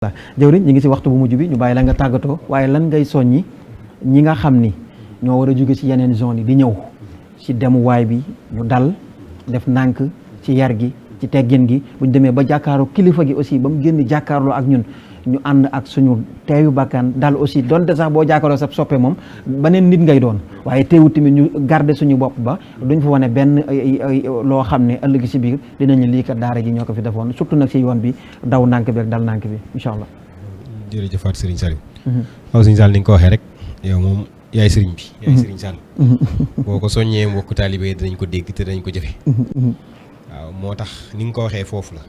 waaw jëwriñ ñi ngi ci waxtu bu mujj bi ñu bàyyi la nga tàggatoo waaye lan ngay soññi ñi nga xam ni ñoo war a jóge ci yeneen zone yi di ñëw ci demuwaay bi ñu dal def nànk ci yar gi ci teggin gi buñ demee ba jàkkaarloo kilifa gi aussi ba mu génn jàkkaarloo ak ñun ñu ànd ak suñu teeyu bakkan dal aussi donte sax boo jàkkaarloo sa soppe moom beneen nit ngay doon waaye teewut tamit ñu garder suñu bopp ba duñ fa wane benn loo xam ne ëllëg si biir dinañu lii kat daara ji ñoo ko fi defoon surtout nag si yoon bi daw nànk bi ak dal nànk bi incha allah. jërëjëfaat Serigne Saliou. waaw Serigne Saliou ni nga ko waxee rek yow moom yaay Serigne bi. yaay Serigne Saliou. boo ko soññee mbokku taalibe yi dinañ ko dégg te dinañ ko jëfe waaw moo tax ni nga ko waxee foofu la.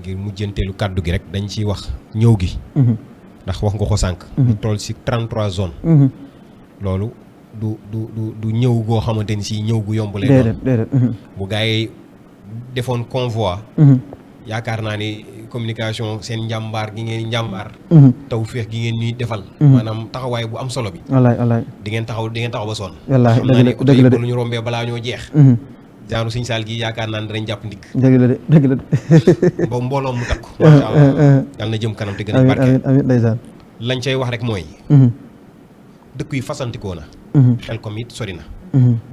ngir mujjanteelu kàddu gi rek dañ ciy wax ñëw gi. ndax wax nga ko sànq. ñu toll si 33 zones. loolu du ñëw goo xamante ni si ñëw gu yomb lay doon. déedéet. bu gaa yi defoon convoi. yaakaar naa ni communication seen njàmbaar gi ngeen njàmbaar. tawféex gi ngeen ñuy defal. maanaam taxawaay bu am solo bi. wallaay di ngeen taxaw ba sonn. wallaay xam naa ni oto yi dëgg la lu ñu rombee balaa ñoo jeex. genre Serigne Saliou gi yaakaar naa ne danañ jàpp ndig. dëgg la ba mbooloo mu takku. macha allah yal na jëm kanam te gën a barke. amiin ndeysaan. lañ cay wax rek mooy. dëkk yi fasantikoo na. xel kom it sori na.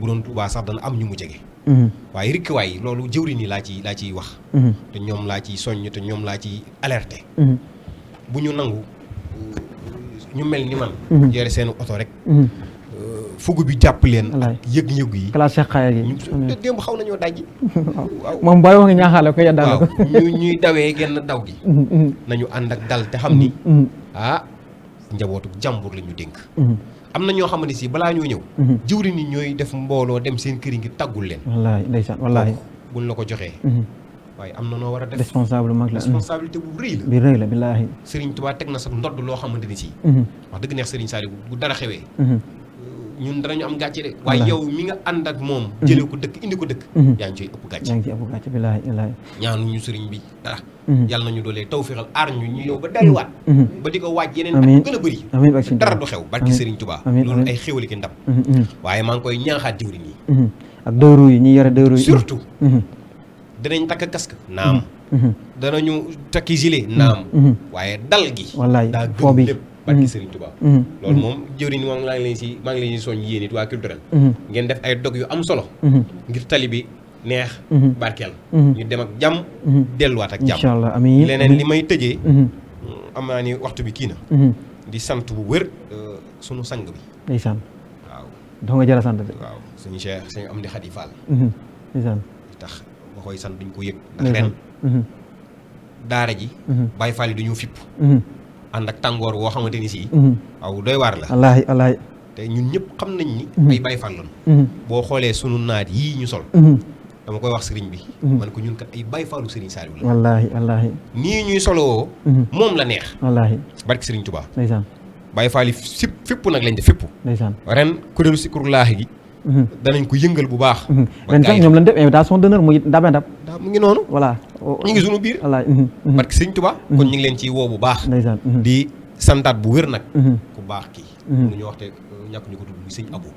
bu doon Tuubaa sax dana am ñu mu jege. waaye rikkiwaay loolu jëwriñ yi laa ciy wax. te ñoom laa ciy soññ te ñoom laa ciy alerté. bu ñu nangu ñu mel ni man. yore seen oto rek. fugu bi jàpp leen. ak yëg-yëg yi. classe xaaya gi. démb xaw nañoo dajji. waaw moom booy wax nga ñaaxaale ko yàlla ko. ñuy dawee genn daw gi. nañu ànd ak dal te xam ni. njabootu jàmbur la ñu dénk. am na ñoo xam ne si balaa ñoo ñëw. jëwriñ ni ñooy def mbooloo dem seen kër yi ngir tàggul leen. wallaahi ndeysaan wallaahi. buñ la ko joxee. waaye am na noo war a def. responsable mag la responsabilité bu rëy la. bi rëy la billaahi. Serigne Touba teg na sax ndodd loo xamante ni si. wax dëgg neex Serigne Saliou bu dara xewee. ñun danañu am gàcce de. waaye yow mi nga ànd ak moom. jëlee ko dëkk indi ko dëkk. yaa ngi ciy ëpp gàcce. yaa ngi ciy ëpp gàcce billaahi wallaahi. ñaanuñu Serigne bi dara. yàlla nañu doolee tawféexal aar ñu yow ba delluwaat. ba di ko waaj yeneen at yu gën a bëri. amiin ak Serigne dara du xew barki Serigne Touba. loolu ay xéwali ki ndam. waaye maa ngi koy ñaaxaat jëwriñ yi. ak dëwru yi ñi yore dëwru yi. surtout. danañ takk casque naam. danañu takki gilet naam. waaye dal gi. wallaay daa foo bi gën lépp barki Serigne Touba. loolu moom jëwriñ moom maa ngi leen si soñ yéen it waa culturel. ngeen def ay dog yu am solo. ngir tali bi neex. barkeel. ñu dem ak jàmm. delluwaat ak jàmm. incha allah amiin leneen li may tëjee. am naa ni waxtu bi kii na. di sant bu wér sunu sang bi. ndeysaan. waaw doo nga jëla sant de. waaw suñu Cheikh suñu Amdi Khady Fall. ndeysaan. tax ba koy sant duñ ko yëg. ndax ren daara ji. Baye Fall yi dañoo fipp. ànd ak tàngoor woo xamante ni si. waaw doy waar la. wallaahi wallaahi. te ñun ñëpp xam nañ ni. ay Baye Fall lañu. boo xoolee sunu naat yii ñu sol. dama koy wax sëriñ bi. man ko ñun kat ay Baye Fallu Serigne Saliou la. wallaahi wallaahi. nii ñuy soloo. moom la neex. wallaahi. barki Serigne Touba. ndeysaan. Baye Fall yi fipp nag lañ def fipp. ndeysaan. ren kuréelu si kurlaax gi. danañ ko yëngal bu baax. ren sax ñoom lañ def invitation d'honneur muy ndabe ndab. mu ngi noonu. voilà. ñu ngi sunu biir. wallaahi. barki Serigne Touba. kon ñu ngi leen ciy woo bu baax. ndeysaan. di santaat bu wér nag. ku baax kii. lu ñu wax te ñàkk ñu ko tudd muy sëñ Abou.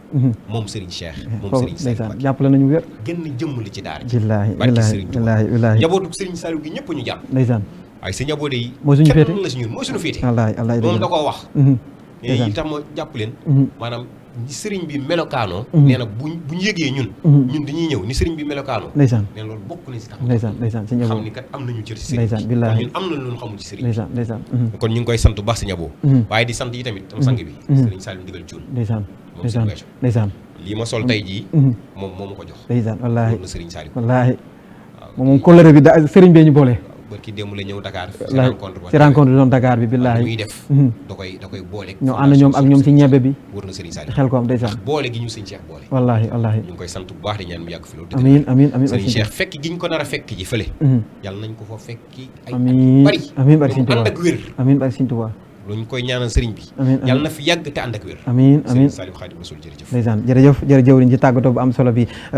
moom Serigne Cheikh. moom Serigne Cheikh ndeysaan jàppale nañu wér. génn jëmm li ci daara ji. billaahi barki Serigne Touba billaahi njabootu Serigne Saliou gi ñëpp ñu jàpp. ndeysaan. waaye sëñ Abou de yi. mooy suñu féete kenn la si ñun mooy suñu féete. wallaahi wallaahi moom da koo wax. ndeysaan yi tax ma jàpp leen. maanaam ni sëriñ bi melokaanoo. nee na bu ñu yëgee ñun. ñun dañuy ñëw ni sëriñ bi melokaanoo. ndeysaan. nee loolu bokk na si tax. ndeysaan sëñ Abo xam ni kat am nañu cër si sëriñ. ndeysaan billaahi ñun am na lu ñu xamul ci sëriñ. ndeysaan. kon ñu ngi koy sant bu baax sëñ Abo. waaye di sant yi tamit sama sang bi. sëriñ Saliou Ndigal Thioune. ndeysaan. moom sëriñ Béthio. ndeysaan. lii ma sol tey jii. moom moo ma ko jox. ndeysaan wallaahi. loolu na sëriñ Saliou. wallaahi. moom kóllëre bi sëriñ bee ñu boole. barki démb la ñëw Dakar. ci rencontre doon Dakar bi billaahi. muy def. da koy boole. ñoo ànd ñoom ak ñoom ci ñebe bi. wër na sëriñ Saliou. xel ko am ndeysaan. boole gi ñu sëñ Cheikh boole. wallaahi wallaahi. ñu ngi koy sant bu baax di ñaan mu yàgg fi loolu. amiin amiin amiin sëriñ Cheikh fekk gi ñu ko nar a fekk ji fële. yàlla nañ ko fa fekki ay amiin bari. amiin barke Sëriñ Tuubaa ànd ak wér. amiin barke Sëriñ Tuubaa. lu ñu koy ñaanal sëriñ bi. amiin yàlla na fi yàgg te ànd ak wér. amiin amiin Sëriñ Saliou Khadim Rasoul jërëjëf. ndeysaan jërëjëf ci tàggatoo bu am solo bi.